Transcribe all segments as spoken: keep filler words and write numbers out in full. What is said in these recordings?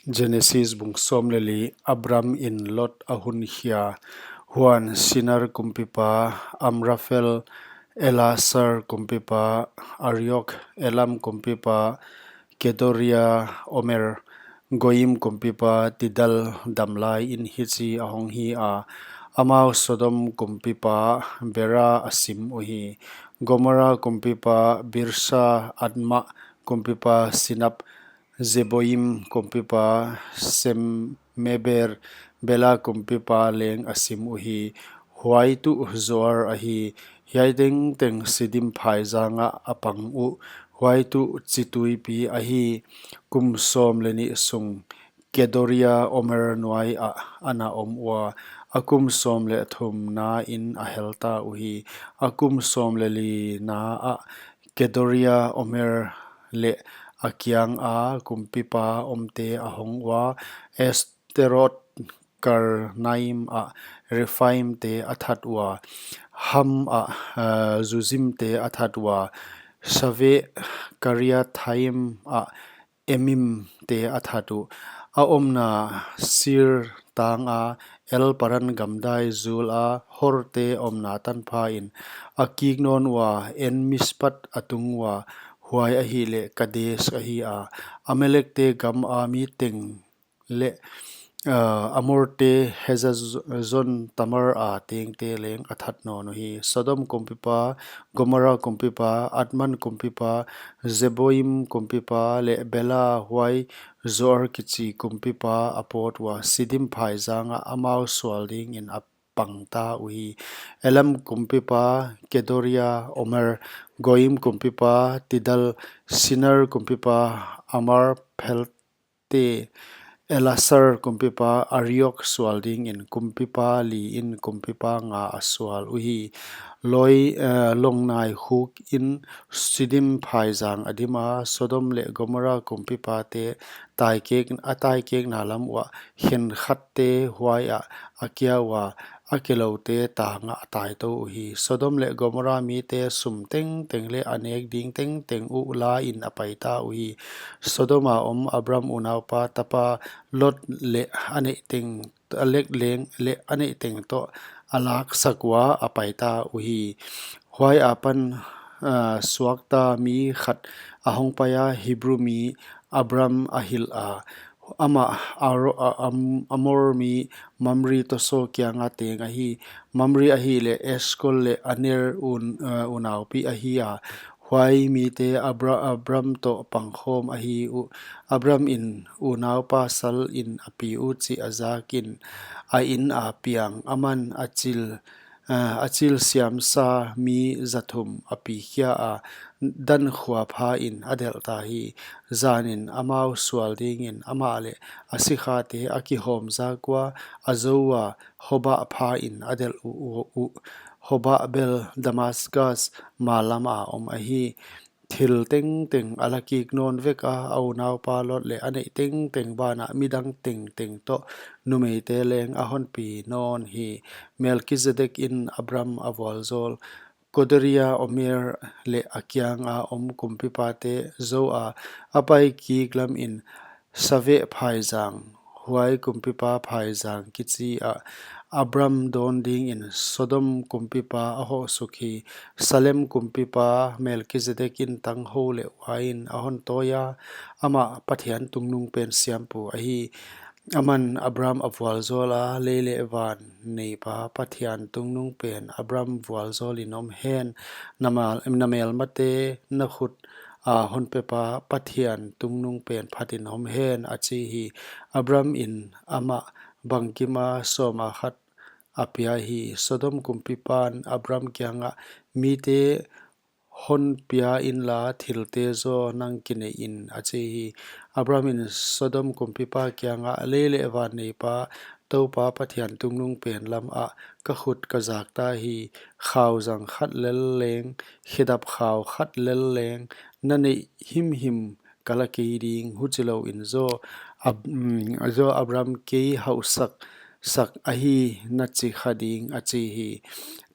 Genesis bung sawm leh li. Abram in Lot a hun khia. Huan Sinar kumpipa, Amrafel, Elasar kumpipa, Ariok, Elam kumpipa, Kedoria, Omer, Goim kumpipa Tidal damlai in hichi a hong hi a. Amau Sodom kumpipa Bera a sim uhi. Gomora kumpipa Birsa, Adma kumpipa Sinab, Zeboim kumpipa Semeber, Bela kumpipa leng a sim uhi. Huai tuh Zoar ahi. Hiai tengteng Sidim phaizang ah a pang uh. Huai tuh chi tuipi ahi. Kum sawm leh nih sung Kedoria Omer nuai ah ana om ua. A kum sawm leh thumna in a helta uhi. A kum sawm leh lina ah Kedoria Omer leh a kianga kumpipa omte a hong ua. Asteroth Karnaim ah Rephaimte a that ua. Ham ah, eh, Zuzimte a that ua. Save Kiriathaim ah Emimte a that uh. A omna Seir tanga El Paran gamdai zul a Horte omna tanpha in a kik nawn ua. En Mispat a tung ua. Huai ahihleh Kades ahi a. Amalekte gam a mi teng leh, ah, Amorte Hesbon Tamar a tengte leng a that nawn uhi. Sodom kumpipa, Gomora kumpipa, Adma kumpipa, Zeboim kumpipa leh Bela, huai Zoar kichi kumpipa a pawt ua. Sidim phaizang ah amau sual dingin a pangta uhi. Elam kumpipa Kedoria Omer, Goim kumpipa Tidal, Sinar kumpipa Amar, Phelte, Elasar kumpipa Ariok sual dingin kumpipa li in kumpipa nga a sual uhi. Loi, eh, longnai khuk in Sidim phaizang a dim a. Sodom leh Gomora kumpipate taikek, a taikekna lam uah khenkhatte huai ah a kia ua. A keloute tang ah a taitou uhi. Sodom leh Gomora mite sum tengteng leh a nek ding tengteng uh la in a paita uhi. Sodom a om Abram unaupa tapa Lot leh a neih teng, a lek leng leh a neih teng toh a laksak ua a paita uhi. Huai apan, ah, suakta mi khat a hongpai a, Hebru mi Abram a hilh a. Amah Aro-, a-, Am-, Amor mi Mamre tosaw kianga teng ahi. Mamre ahihleh Eshkol leh Aner un-, eh, unaupi ahi a. Huai mite Abra-, Abram toh pangkhawm ahi uh. Abram in unaupa sal in a pi uh chih a zak in a inn a piang. Aman a chil, eh, a chil siamsa mi zathum a pi khia a, Dan khua pha in a delh ta hi. Zan in amau sual dingin amah leh a sikhate a kihawm zak ua, a zou ua, Hoba pha in a delh uh, uh, uh. Hoba bel Damaskas mal lam a om ahi. Thil tengteng a la kik nawn vek a, a unaupa Lot leh a neih tengteng banah midang tengteng toh numeite leng a honpi nawn hi. Melkizedek in Abram a vualzawl. Kedoria Omer leh a kianga om kumpipate zou a, a pai kik lam in Save phaizang, huai kumpipa phaizang kichi ah Abram dawn dingin Sodom kumpipa a hoh suk hi. Salem kumpipa Melkizedek in tanghou leh uain a hon tawi a, amah Pathian tungnungpen siampu ahi. Aman Abram a vualzawl a, lei leh van neipa Pathian tungnungpen Abram vualzawl in om hen, na mal-, na melmate na khut a honpepa Pathian tungnungpen phatin om hen, a chi hi. Abram in amah bangkima sawma khat a pia hi. Sodom kumpipan Abram kiangah, mite hon pia inla thilte zaw nang kinei in, a chi hi. Abram in Sodom kumpipa kiangah, lei leh van neipa Toupa Pathian tungnungpen lamah ka khut ka zak ta hi. Khauzang khat lel leng, khedap khau khat lel leng na neih himhim ka la kei ding, huchilou in zaw Ab-, mm, zaw Abram kei hauhsak sak ahi na chi kha ding, a chi hi.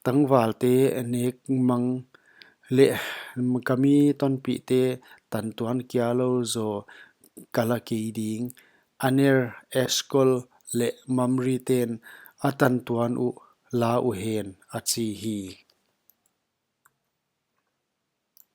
Tangvalte nek mang leh ka mi tonpihte tantuan kia lou zaw ka la kei ding. Aner, Eshkol leh Mamreten a tantuan uh la uhen, a chi hi.